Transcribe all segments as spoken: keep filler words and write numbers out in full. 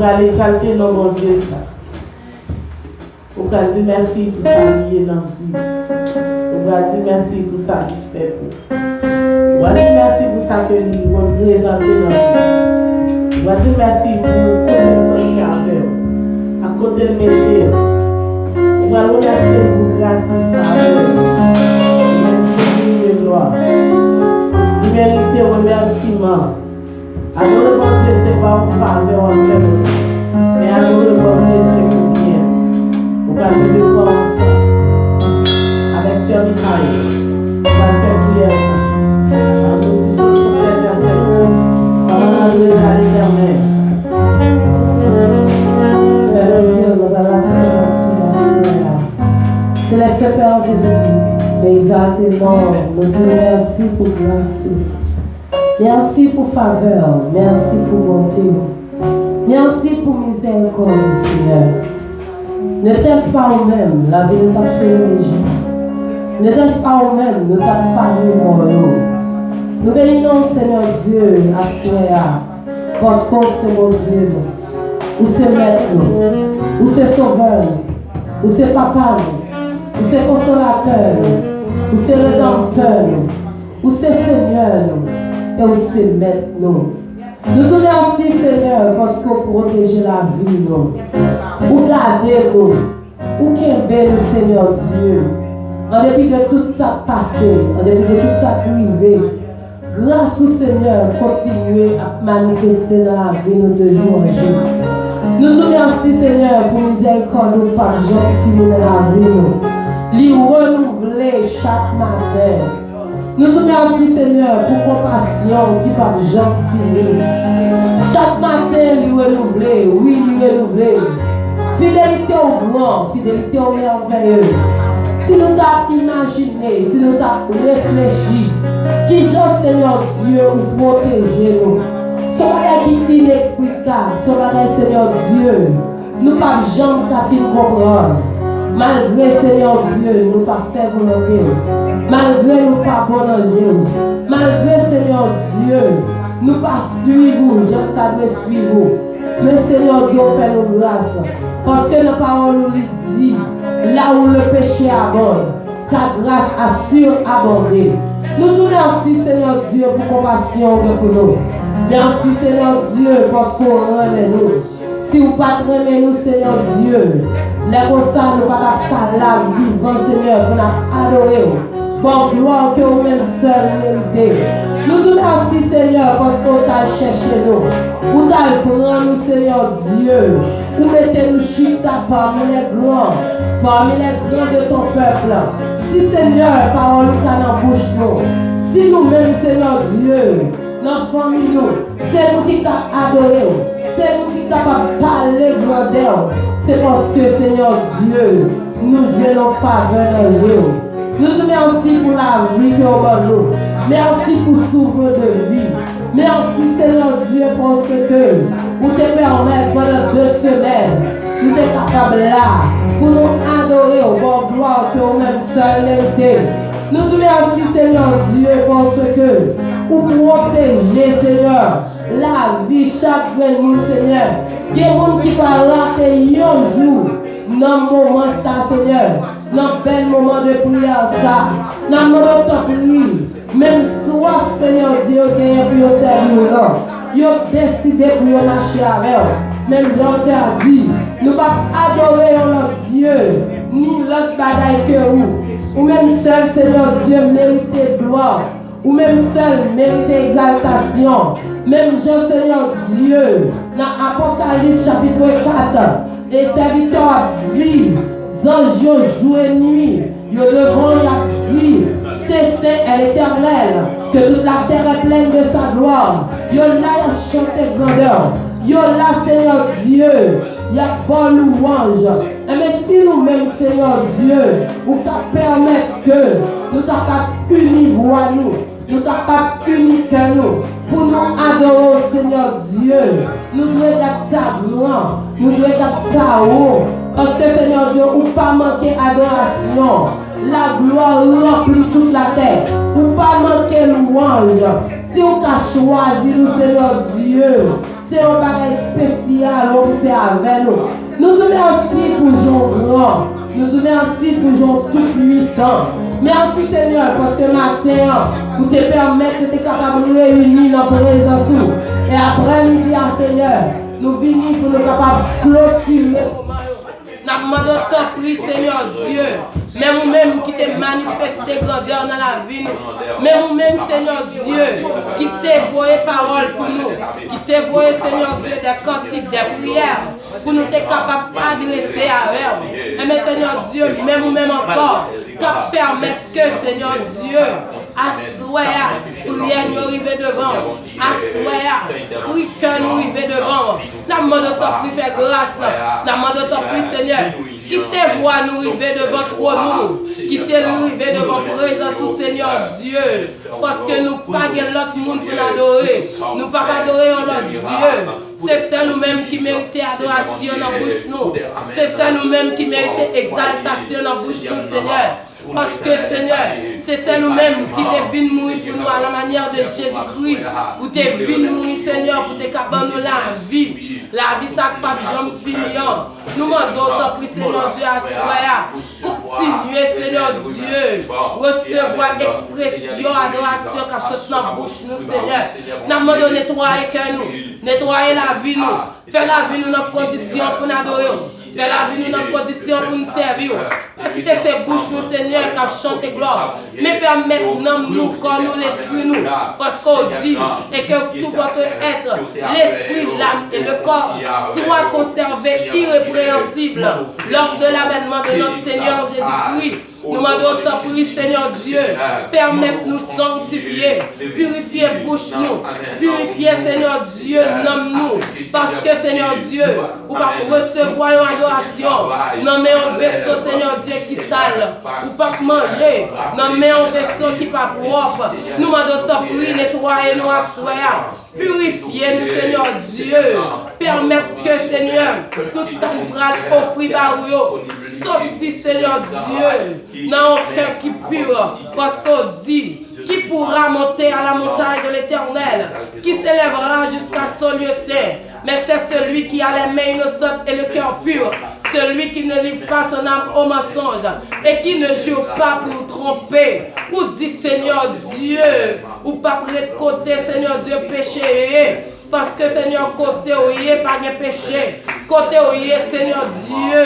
Al egzalte non Bondye sa. Ou pral di mèsi pou sa li ye nan vi w. Ou pral di mèsi pou sa li fè pou ou. Ou pral di mèsi pou sa ke li reprezante nan vi w. Ou pral di mèsi pou konesans li avè w, ak kote l mete w. Ou pral remèsye l pou gras li, favè l. Li merite glwa. Li merite remèsiman. Adore Bondye se pa yon favè w ap fè Bondye, men adore Bondye se pou byen. Ou pral leve vwa w ansanm avèk sè Michaël. Ou pral fè priyè sa. An nou di sou sè Sentespri, ann adore Letènèl. Pè Bondye, nou pral adore w sou aswè a. Selès Pè Jezikri, nou egzalte non w, nou di w mèsi pou gras ou. Mèsi pou favè w, mèsi pou bonte w. Mèsi pou mizèrikòd ou, Senyè. Nètès pa ou menm, lavi nou t ap fini deja. Nètès pa ou menm, nou t ap pami mò yo. Nou beni non w, Senyè Dye, aswè a, paske w se Bondye nou. Ou se Mèt nou. Ou se Sovè nou. Ou se Papa nou. Ou se Konsolatè nou. Ou se Redanmtè nou. Ou se Senyè nou, e ou se Mèt nou. Nou di w mèsi, Senyè, paske w pwoteje lavi nou. Ou gade nou. Ou kenbe nou, Senyè Dye. An depi de tout sa k pase, an depi de tout sa k rive, gras ou, Senyè, kontinye ap manifeste nan lavi nou de jou an jou. Nou di w mèsi, Senyè, pou mizèrikòd ou k p ap janm fini nan lavi nou. Li renouvle chak maten. Nou di w mèsi, Senyè, pou konpasyon w ki p ap janm fini. Chak maten, li renouvle, wi, li renouvle. Fidelite w gran, fidelite w mèvèye. Si nou ta imajine, si nou ta reflechi, kijan, Senyè Dye, ou pwoteje nou. Se yon bagay ki ineksplikab, se yon bagay, Senyè Dye, nou p ap janm ka fin konprann. Malgre, Senyè Dye, nou pa fè volonte w, malgre nou pa bon nan je w, malgre, Senyè Dye, nou pa swiv ou jan n ta dwe swiv ou, men, Senyè Dye, ou fè nou gras, paske nan pawòl ou li di, là où le péché abonde, ta grâce a surabondé. Nou di w mèsi, Senyè Dye, pou konpasyon w gen pou nou. Mèsi, Senyè Dye, paske w renmen nou. Si w pa t renmen nou, Senyè Dye, lè konsa nou pa t ap ka la vivan, Senyè, pou n ap adore w, ba w glwa ke ou menm sèl merite. Nou di w mèsi, Senyè, paske w t al chèche nou, ou t al pran nou, Senyè Dye, ou mete nou chita parmi les grands, parmi les grands de ton peuple. Si, Senyè, pawòl ou ta nan bouch nou, si nou menm, Senyè Dye, nan fanmi nou, se nou ki t ap adore w, se nou ki kapab pale grandè w, se paske, Senyè Dye, nou jwenn yon favè nan je w. Nou di mèsi pou lavi ke w ban nou. Mèsi pou souffle de vie. Mèsi, Senyè Dye, paske ou te pèmèt pandan de semèn nou te kapab la pou nou adore w, ba w glwa ke ou menm sèl merite. Nou di mèsi, Senyè Dye, paske ou pwoteje, Senyè, lavi chak grenn moun, Senyè. Gen moun ki pa rate yon jou nan moman sa, Senyè, nan bèl moman de priyè sa. N ap mande w, tanpri, menm swaf, Senyè Dye, yo genyen pou yo sèvi w nan, yo deside pou yo mache avè w. Menm jan w te di, nou p ap adore yon lòt dye, ni lòt bagay ke ou. Ou menm sèl, Senyè Dye, merite glwa. Ou menm sèl merite egzaltasyon. Menm jan, Senyè Dye, nan Apokalips chapit kat, e sèvitè w ap di, zanj yo jou e nwi, yo devan w, y ap di, c'est saint et éternel, que toute la terre est pleine de sa gloire. Yo la, y ap chante grandè w. Yo la, Senyè Dye, y ap ba w louwanj. Enben, si nou menm, Senyè Dye, ou ka pèmèt ke nou kapab ini vwa nou, nou kapab ini kè nou pou nou adore w, Senyè Dye. Nou dwe gad sa gran, nou dwe gad sa wo, paske, Senyè Dye, ou pa manke adorasyon. La gloire remplit toute la terre. Ou pa manke louwanj. Si w ka chwazi nou, Senyè Dye, Se yon bagay espesyal ou fè avè nou. Nou di w mèsi pou jan w gran. Nou di w mèsi pou jan w tou pwisan. Mèsi, Senyè, paske maten an, ou te pèmèt nou te kapab reyini nan prezans ou. E aprè midi a, Senyè, nou vini pou nou kapab klotire moman yo. N ap mande w, tanpri, Senyè Dye, menm ou menm ki te manifeste grandè nan lavi nou, menm ou menm, Senyè Dye, ki te voye pawòl pou nou, ki te voye, Senyè Dye, de kantik, de priyè, pou nou te kapab adrese avè w. Enben, Senyè Dye, menm ou menm ankò, k ap pèmèt ke, Senyè Dye, aswè a, priyè n yo rive devan w. Aswè a, kri kè nou rive devan w. N ap mande w tanpri fè gras. N ap mande w tanpri, Senyè, kite vwa nou rive devan twòn ou. Kite l rive devan prezans ou, Senyè Dye. Paske nou pa gen lòt moun pou n adore. Nou p ap adore yon lòt dye. Se sèl ou menm ki merite adorasyon nan bouch nou. Se sèl ou menm ki merite egzaltasyon nan bouch nou, Senyè. Paske, Senyè, se sèl ou menm ki te vin mouri pou nou à la manière de Jésus-Christ. Ou te vin mouri, Senyè, pou te ka ban nou lavi. Lavi sa k p ap janm fini an. Nou mande w, tanpri, Senyè Dye, aswè a, kontinye, Senyè Dye, resevwa ekspresyon adorasyon k ap sot nan bouch nou, Senyè. N ap mande w netwaye kè nou, netwaye lavi nou, fè lavi nou nan kondisyon pou n adore w. Fè lavi nou nan kondisyon pou n sèvi w. Pa kite se bouch nou, Senyè, k ap chante glwa w, men pèmèt nanm nou, kò nou, lespri nou, paske w di, et que tout votre être, l'esprit, l'âme et le corps, soit conservé irrépréhensible lors de l'avènement de notre Seigneur Jésus-Christ. Nou mande w, tanpri, Senyè Dye, pèmèt nou sanktifye, pirifye bouch nou, pirifye, Senyè Dye, nanm nou, paske, Senyè Dye, ou p ap resevwa yon adorasyon nan men yon veso, Senyè Dye, ki sal. Ou p ap manje nan men yon veso ki pa pwòp. Nou mande w, tanpri, netwaye nou aswè a. Pirifye nou, Senyè Dye. Pèmèt ke, Senyè, tout sa n pral ofri ba ou yo soti, Senyè Dye, nan yon kè ki pi, paske w di, qui pourra monter à la montagne de l'Éternel, qui s'élèvera jusqu'à son lieu saint, mais c'est celui qui a les mains innocentes et le cœur pur, celui qui ne livre pas son âme au mensonge et qui ne jure pas pour tromper. Ou di, Senyè Dye, ou p ap ret kote, Senyè Dye, peche ye. Paske, Senyè, kote w ye, pa gen peche. Kote w ye, Senyè Dye,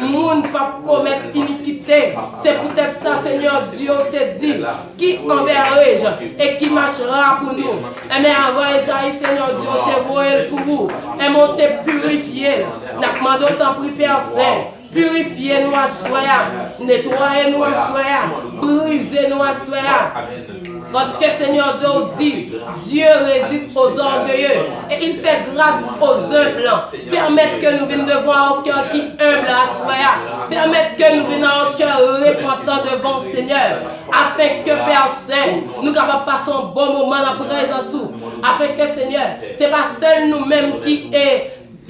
moun p ap komèt inikite. Se poutèt sa, Senyè Dye, w te di, qui enverrai-je et qui marchera pour nous? Enben, avan Ezayi, Senyè Dye, w te voye l pou ou. Enben, w te pirifye l. N ap mande w, tanpri, Pè Sen, pirifye nou aswè a, netwaye nou aswè a, brize nou aswè a. Paske, Senyè Dye, w di, Dieu résiste aux orgueilleux et il fait grâce aux humbles. Pèmèt ke nou vin devan w ak yon kè ki enb aswè a. Pèmèt ke nou vin ak yon kè repantan devan w, Senyè. Afenke, Pè Sen, nou kapab pase yon bon moman nan prezans ou. Afenke, Senyè, se pa sèl nou menm ki e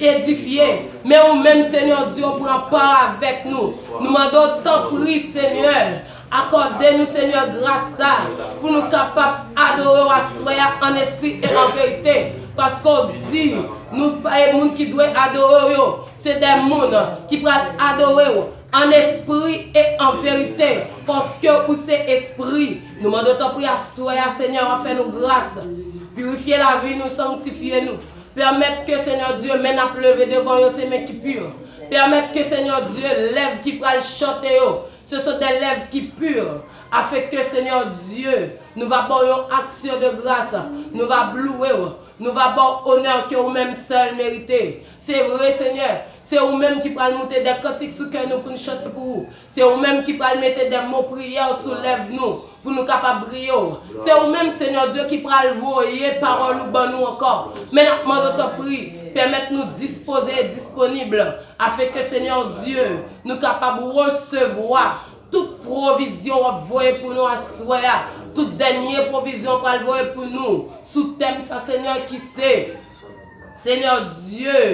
edifye. Men ou menm, Senyè Dye, w pran pa avèk nou. Nou mande w, tanpri, Senyè, akòde nou, Senyè, gras sa, pou nou kapab adore w aswè a an espri e an verite. Paske w di, nou pa e moun ki dwe adore w yo, se de moun ki pral adore w an espri e an verite, paske ou se espri. Nou mande w, tanpri, aswè a, Senyè, w ap fè nou gras. Pirifye lavi nou, sanktifye nou. Pèmèt ke, Senyè Dye, men n ap leve devan yo se men ki pi. Pèmèt ke, Senyè Dye, lèv ki pral chante yo, se sont des lèvres qui pures. Afenke, Senyè Dye, nou va ba w yon aksyon de gras, nou va louwe w, nou va ba w onè ke ou menm sèl merite. Se vre, Senyè, se ou menm ki pral moute de kantik sou kè nou pou n chante pou ou. Se ou menm ki pral mete de mo priyè sou lèv nou pou nou kapab priye w. Se ou menm, Senyè Dye, ki pral voye pawòl ou ban nou ankò. Men n ap mande w, tanpri, pèmèt nou dispoze e disponib, afenke, Senyè Dye, nou kapab resevwa tout pwovizyon w ap voye pou nou aswè a, tout dènye pwovizyon w pral voye pou nou sou tèm sa, Senyè, ki se, Senyè Dye,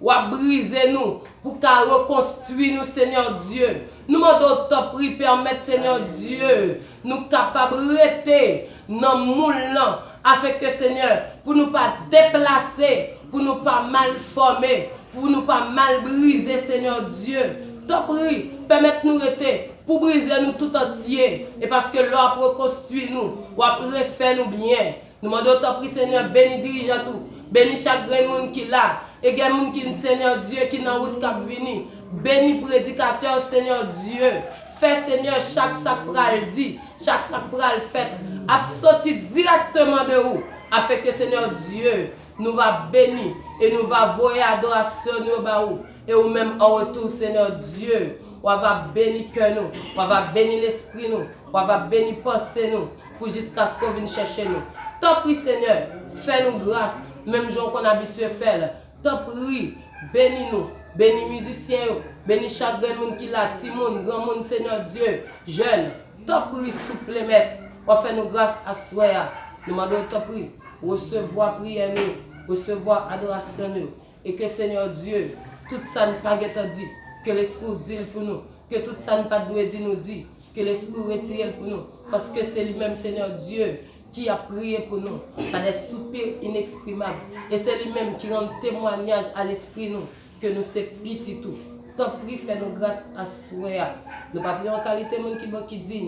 w ap brize nou pou ka rekonstwi nou, Senyè Dye. Nou mande w, tanpri, pèmèt, Senyè Dye, nou kapab rete nan moul lan, afenke, Senyè, pou nou pa deplase, pou nou pa mal fòme, pou nou pa mal brize, Senyè Dye. Tanpri, pèmèt nou rete pou brize nou tout antye, e paske lè w ap rekonstwi nou, w ap refè nou byen. Nou mande w tanpri, Senyè, beni dirijant ou, beni chak grenn moun ki la, e gen moun ki, Senyè Dye, ki nan wout k ap vini. Beni predikatè, Senyè Dye. Fè, Senyè, chak sa k pral di, chak sa k pral fèt, ap soti dirèkteman de ou, afenke, Senyè Dye, nou va beni e nou va voye adorasyon nou yo ba ou. E ou menm, an retou, Senyè Dye, w ava beni kè nou, w ava beni lespri nou, w ava beni panse nou, pou jiskaske w vin chèche nou. Tanpri, Senyè, fè nou gras, menm jan w konn abitye fè l. Tanpri, beni nou, beni mizisyen yo, beni chak grenn moun ki la, timoun, granmoun, Senyè Dye, jèn. Tanpri, souple, Mèt, w ap fè nou gras aswè a. Nou mande w, tanpri, resevwa priyè nou, resevwa adorasyon nou. E ke Senyè Dye, tout sa n pa gentan di, ke Lespri w di l pou nou. Ke tout sa n pa t dwe di nou di, ke Lespri w retire l pou nou. Paske se li menm, Senyè Dye, ki ap priye pou nou, pa de soupir ineksprimab. E se li menm ki rann temwanyaj a lespri nou ke nou se pitit ou. Tanpri, fè nou gras aswè a. Nou pa priye an kalite moun ki bon, ki diy,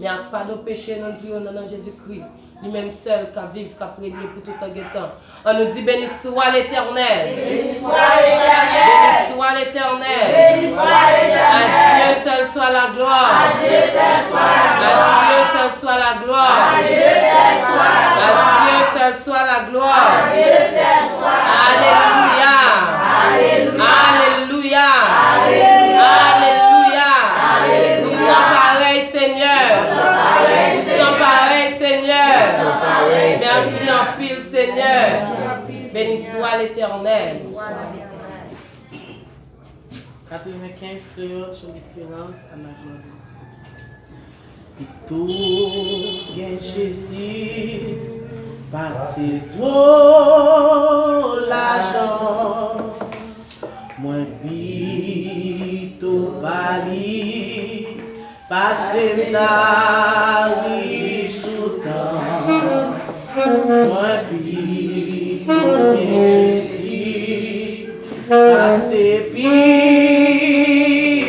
men ak padon peche nou, n priye w nan non Jezikri. Li menm sèl ka viv, ka renye pou tout tan gen tan. An nou di, beni swa Letènèl. Beni swa Letènèl. Beni swa Letènèl. Beni swa Letènèl. À Dieu seul soit la gloire. À Dieu seul soit la gloire. À Dieu seul soit la gloire. À Dieu seul soit la gloire. À Dieu seul soit la gloire. À Dieu seul soit la gloire. Alelouya. Alelouya. Alelouya. Alelouya. Alelouya. Ou san parèy, Senyè. Ou san parèy, Senyè. Ou san parèy, Senyè. Mèsi anpil, Senyè. Beni swa Letènèl. Katrevenkenz kreyòl, Chant d'Espérance, à la gloire de Dieu. Pito gen Jezi pase twò lajan. Mwen pito pa li pase m ta rich toutan. Mwen pito gen Jezi pase pi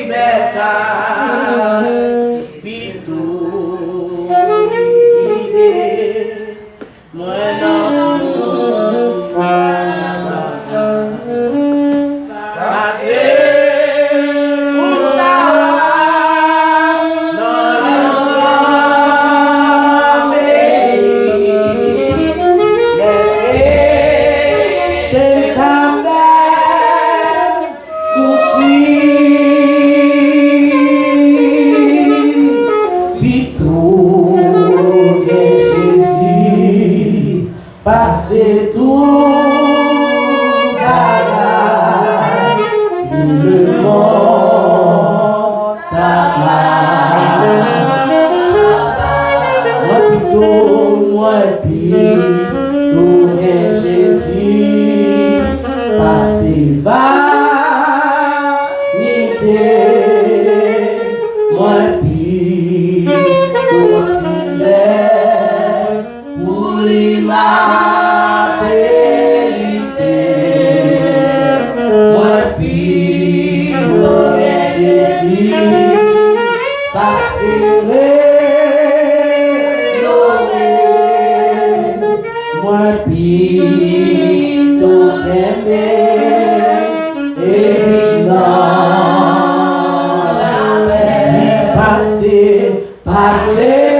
bèl kay. Pito kite mwen nan tout bagay. Pase pou m ta nan yon gran peyi. Lè peche m ta fè soufri. Pito gen Jezi pase tout bagay. Pou lemò ta pa. Mwen pito, mwen pito gen Jezi pase vanite. Mwen pito fidèl pou li m ape lite. Mwen pito gen Jezi pase renome. Mwen pito kenbe epi nan lapè. Di pase, pase.